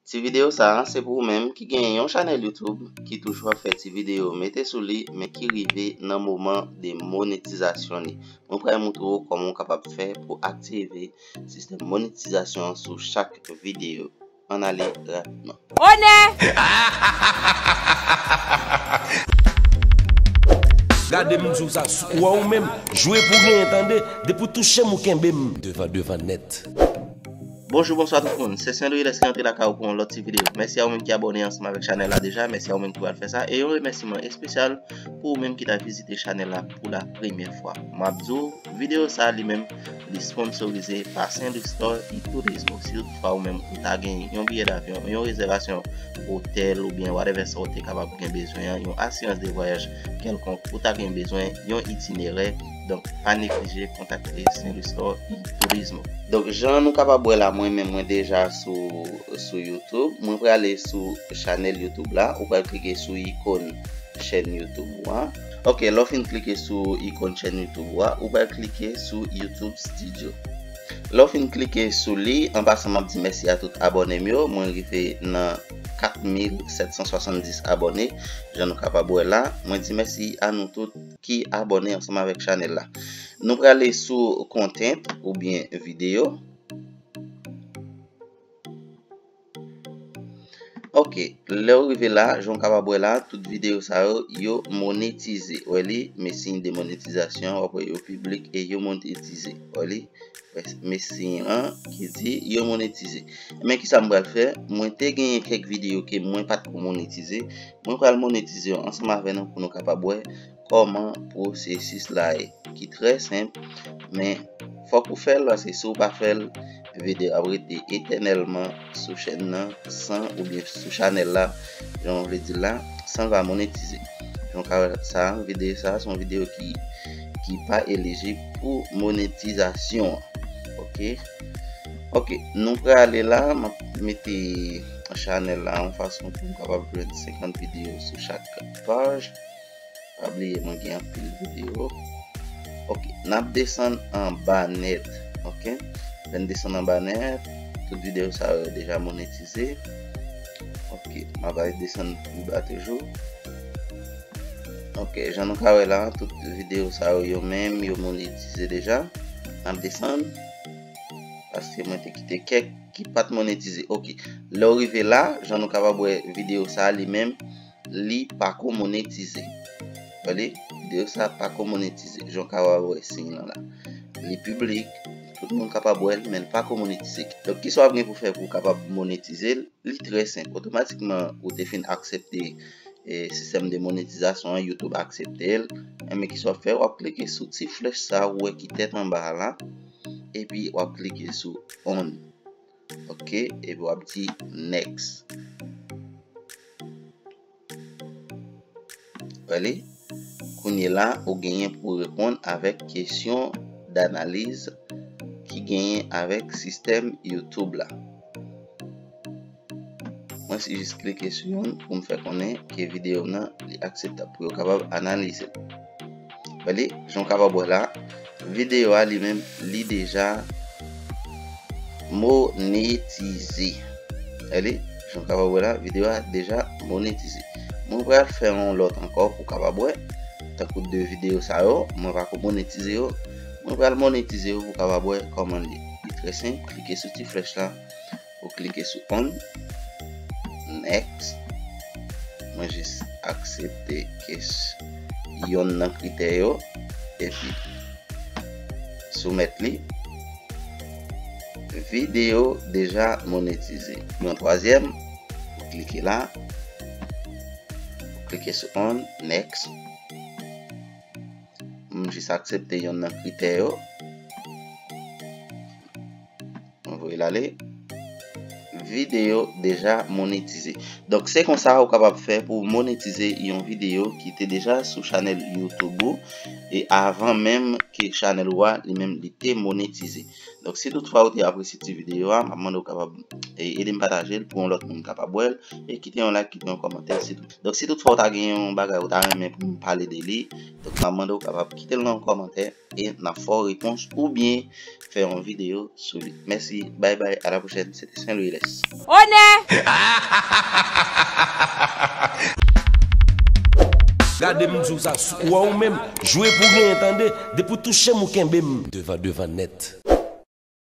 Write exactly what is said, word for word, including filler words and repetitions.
Ti videyo sa a, se pou ou menm ki gen yon chanèl YouTube ki toujou ap fè ti videyo mete sou li, men ki rive nan moman de monetizasyon li. Mwen pral montre w kòman w kapab fè pou aktive sistèm monetizasyon sou chak videyo. Ann ale rapidman. Onè! Gade m di w sa, ou wè ou menm, jwe pou genyen tande, depi w touche m ou kenbe m devan devan nèt. Bonjou, bonswa tout moun. Se Saint Louis ki rantre lakay ou pou yon lòt ti videyo. Mèsi a ou menm ki abòne ansanm avèk chanèl la deja. Mèsi a ou menm ki pral fè sa. E yon remèsiman espesyal pou ou menm ki ta vizite chanèl la pou la premyè fwa. M ap di w, videyo sa a li menm, li sponsorize pa Saint Louis Store e Turismo. Si toutfwa ou menm ou ta gen yon biyè davyon, yon rezèvasyon otèl oubyen whatever sa ou te kapab gen bezwen an, yon asirans de vwayaj kèlkonk, ou ta gen bezwen yon itinerè, donk pa neglije kontakte Saint Louis Store e Turismo. Donk, jan nou kapab wè la, mwen menm mwen deja sou, sou YouTube. Mwen prale sou chanèl YouTube la. Ou pral klike sou ikòn chèn YouTube ou a. Ok, lè w fin klike sou ikòn chèn YouTube ou a, ou pral klike sou YouTube Studio. Lè w fin klike sou li, an pasan m ap di mèsi a tout abòne m yo. Mwen rive nan kat mil sèt san swasanndis abòne. Jan nou kapab wè la, mwen di mèsi a nou tout ki abòne ansanm avèk chanèl la. Nou prale sou content oubyen videyo. Ok, lè w rive la, jan w kapab wè la, tout videyo sa yo, yo monetize. Wè li, men siy de monetizasyon, w ap wè yo piblik e yo monetize. Wè li, men siy lan ki di yo monetize. Men kisa m pral fè? Mwen te genyen kèk videyo ke mwen pa t ko monetize. Mwen pral monetize yo ansanm avè nou pou nou kapab wè kòman pwosesis la ye, ki trè senp, men fòk ou fè l, paske si w pa fè l, videyo ap rete etènèlman sou chèn nan, san, oubyen sou chanèl la, jan w vle di l la, san l pa monetize. Jan w ka wè sa, videyo sa, se yon videyo ki, ki pa elijib pou monetizasyon an. Ok? Ok, nou prale la, m ap mete chanèl la yon fason pou m kapab jwenn senkant videyo sou chak paj. Pa bliye, mwen gen anpil videyo. Ok, n ap desann anba nèt. Ok, lè n desann anba nèt, tout videyo sa yo deja monetize. Ok, m ap al desann pi ba toujou. Ok, jan nou ka wè la, tout videyo sa yo, yo menm, yo monetize deja. N ap desann, paske mwen te kite kèk ki pa t monetize. Ok, lè w rive la, jan nou kapab wè, videyo sa a li menm, li pa ko monetize. Wè li, videyo sa pa ko monetize. Jan w kapab wè siy lan la. Li piblik, tout moun kapab wè l, men l pa ko monetize. Donk, kisa w ap gen pou fè pou w kapab monetize l? Li trè senp. Otomatikman, ou te fin aksepte, e, sistèm de monetizasyon an, YouTube aksepte l. Enben, kisa w ap fè? W ap klike sou ti flèch sa a, ou wè ki tèt anba a la. Epi, w ap klike sou on. Ok, epi w ap di next. Wè li, kounye la, ou genyen pou reponn avèk kesyon danaliz ki genyen avèk sistèm YouTube la. Mwen si jis klike sou youn pou m fè konnen ke videyo m nan, li akseptab pou yo kapab analize l. Wè li, jan w kapab wè la, videyo a li menm, li deja monetize. Wè li, jan w kapab wè la, videyo a deja monetize. Mwen pral fè yon lòt ankò pou w kapab wè. Tankou de videyo sa yo, mwen pa ko monetize yo. Mwen pral monetize yo pou w kapab wè kòman l ye. Li trè senp, klike sou ti flèch la. Ou klike sou on, next. Mwen jis aksepte kes-, yonn nan kritè yo, epi soumèt li. Videyo deja monetize. Yon twazyèm, ou klike la, ou klike sou on, next. M jis aksepte yonn nan kritè yo. Mwen voye l ale. Videyo deja monetize. Donk, se konsa ou kapab fè pou w monetize yon videyo ki te deja sou chanèl YouTube ou, e avan menm ke chanèl ou a, li menm, li te monetize. Donk, si toutfwa ou te apresye ti videyo a, m ap mande w kapab e, ede m pataje l pou yon lòt moun kapab wè l. E kite yon like, kite yon kòmantè, se tou. Donk, si toutfwa ou ta gen yon bagay ou ta renmen pou m pale de li, donk, m ap mande w kapab kite l nan yon kòmantè e n ap fè w repons oubyen fè yon videyo sou li. Mèsi, bay bay, a la pwochèn. Se te Saint Louis Lès. Onè! Gade m di w sa, ou wè ou menm, jwe pou genyen tande, depi w touche m ou kenbe m. Devan, devan nèt.